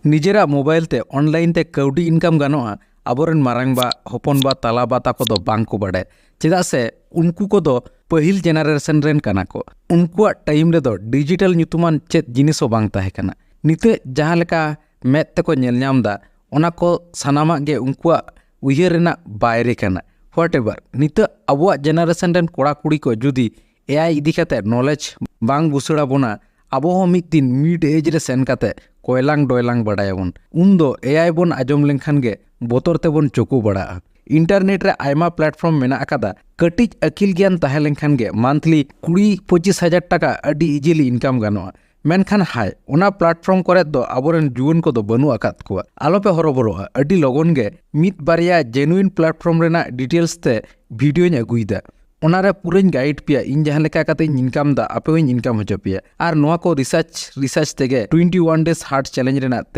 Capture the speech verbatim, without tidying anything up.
ᱱᱤᱡᱮᱨᱟᱜ ᱢᱳᱵᱟᱭᱤᱞ ᱛᱮ ᱚᱱᱞᱟᱭᱤᱱ ᱛᱮ ᱠᱟᱹᱣᱰᱤ ᱤᱱᱠᱟᱢ ᱜᱟᱱᱚᱜᱼᱟ, ᱟᱵᱚᱨᱮᱱ ᱢᱟᱨᱟᱝᱵᱟ, ᱦᱚᱯᱚᱱᱵᱟ, ᱛᱟᱞᱟᱵᱟ ᱛᱟᱠᱚ ᱫᱚ ᱵᱟᱝ ᱠᱚ ᱵᱟᱲᱟᱭᱟ᱾ ᱪᱮᱫᱟᱜ ᱥᱮ ᱩᱱᱠᱩ ᱠᱚᱫᱚ ᱯᱟᱹᱦᱤᱞ ᱡᱮᱱᱟᱨᱮᱥᱚᱱ ᱨᱮᱱ ᱠᱟᱱᱟ ᱠᱚ᱾ ᱩᱱᱠᱩᱣᱟᱜ ᱴᱟᱭᱤᱢ ᱨᱮᱫᱚ ᱰᱤᱡᱤᱴᱟᱞ ᱧᱩᱛᱩᱢᱟᱱ ᱪᱮᱫ ᱡᱤᱱᱤᱥ ᱦᱚᱸ ᱵᱟᱝ ᱛᱟᱦᱮᱸ ᱠᱟᱱᱟ᱾ ᱱᱤᱛᱚᱜ ᱡᱟᱦᱟᱸ ᱞᱮᱠᱟ ᱢᱮᱫ ᱛᱮᱠᱚ ᱧᱮᱞ ᱧᱟᱢ ᱮᱫᱟ, ᱚᱱᱟ ᱠᱚ ᱥᱟᱱᱟᱢᱟᱜ ᱜᱮ ᱩᱱᱠᱩᱣᱟᱜ ᱩᱭᱦᱟᱹᱨ ᱨᱮᱱᱟᱜ ᱵᱟᱭᱨᱮ ᱠᱟᱱᱟ᱾ ᱦᱳᱣᱟᱴ ᱮᱵᱷᱟᱨ, ᱱᱤᱛᱚᱜ ᱟᱵᱚᱣᱟᱜ ᱡᱮᱱᱟᱨᱮᱥᱚᱱ ᱨᱮᱱ ᱠᱚᱲᱟ ᱠᱩᱲᱤ ᱠᱚ ᱡᱩᱫᱤ ᱮ ᱟᱭ ᱤᱫᱤ ᱠᱟᱛᱮ ᱱᱚᱞᱮᱡᱽ ᱵᱟᱝ ᱵᱩᱥᱟᱹᱲ ᱟᱵᱚᱱᱟ, ᱟᱵᱚ ᱦᱚᱸ ᱢᱤᱫ ᱫᱤᱱ ᱢᱤᱰ ᱮᱡᱽ ᱨᱮ ᱥᱮᱱ ᱠᱟᱛᱮ ᱠᱚᱭᱞᱟᱝ ᱰᱚᱭᱞᱟᱝ ᱵᱟᱲᱟᱭᱟᱵᱚᱱ᱾ ᱩᱱᱫᱚ ᱮ ᱟᱭ ᱵᱚᱱ ᱟᱸᱡᱚᱢ ᱞᱮᱱᱠᱷᱟᱱ ᱜᱮ ᱵᱚᱛᱚᱨ ᱛᱮᱵᱚᱱ ᱪᱳᱠᱳ ᱵᱟᱲᱟᱜᱼᱟ᱾ ᱤᱱᱴᱟᱨᱱᱮᱴ ᱨᱮ ᱟᱭᱢᱟ ᱯᱞᱟᱴᱯᱷᱚᱨᱢ ᱢᱮᱱᱟᱜ ᱟᱠᱟᱫᱟ᱾ ᱠᱟᱹᱴᱤᱡ ᱟᱹᱠᱤᱞ ᱜᱮᱭᱟᱱ ᱛᱟᱦᱮᱸ ᱞᱮᱱᱠᱷᱟᱱ ᱜᱮ ᱢᱟᱱᱛᱷᱞᱤ ᱠᱩᱲᱤ ᱯᱚᱸᱪᱤᱥ ᱦᱟᱡᱟᱨ ᱴᱟᱠᱟ ᱟᱹᱰᱤ ᱤᱡᱤᱞᱤ ᱤᱱᱠᱟᱢ ᱜᱟᱱᱚᱜᱼᱟ᱾ ᱢᱮᱱᱠᱷᱟᱱ ᱦᱟᱭ, ᱚᱱᱟ ᱯᱞᱟᱴᱯᱷᱚᱨᱢ ᱠᱚᱨᱮ ᱫᱚ ᱟᱵᱚᱨᱮᱱ ᱡᱩᱣᱟᱹᱱ ᱠᱚᱫᱚ ᱵᱟᱹᱱᱩᱜ ᱟᱠᱟᱫ ᱠᱚᱣᱟ᱾ ᱟᱞᱚᱯᱮ ᱦᱚᱨᱚᱵᱚᱨᱚᱜᱼᱟ, ᱟᱹᱰᱤ ᱞᱚᱜᱚᱱ ᱜᱮ ᱢᱤᱫ ᱵᱟᱨᱭᱟ ᱡᱮᱱᱩᱭᱤᱱ ᱯᱞᱟᱴᱯᱷᱚᱨᱢ ᱨᱮᱱᱟᱜ ᱰᱤᱴᱮᱞᱥ ᱛᱮ ᱵᱷᱤᱰᱤᱭᱳᱧ ᱟᱹᱜᱩᱭᱮᱫᱟ᱾ ᱚᱱᱟᱨᱮ ᱯᱩᱨᱟᱹᱧ ᱜᱟᱭᱤᱰ ᱯᱮᱭᱟ, ᱤᱧ ᱡᱟᱦᱟᱸ ᱞᱮᱠᱟ ᱠᱟᱛᱮᱧ ᱤᱱᱠᱟᱢ ᱮᱫᱟ, ᱟᱯᱮ ᱦᱚᱸᱧ ᱤᱱᱠᱟᱢ ᱦᱚᱪᱚ ᱯᱮᱭᱟ᱾ ᱟᱨ ᱱᱚᱣᱟ ᱠᱚ ᱨᱤᱥᱟᱨᱪ ᱨᱤᱥᱟᱨᱪ ᱛᱮᱜᱮ twenty one days heart challenge ᱨᱮᱱᱟᱜ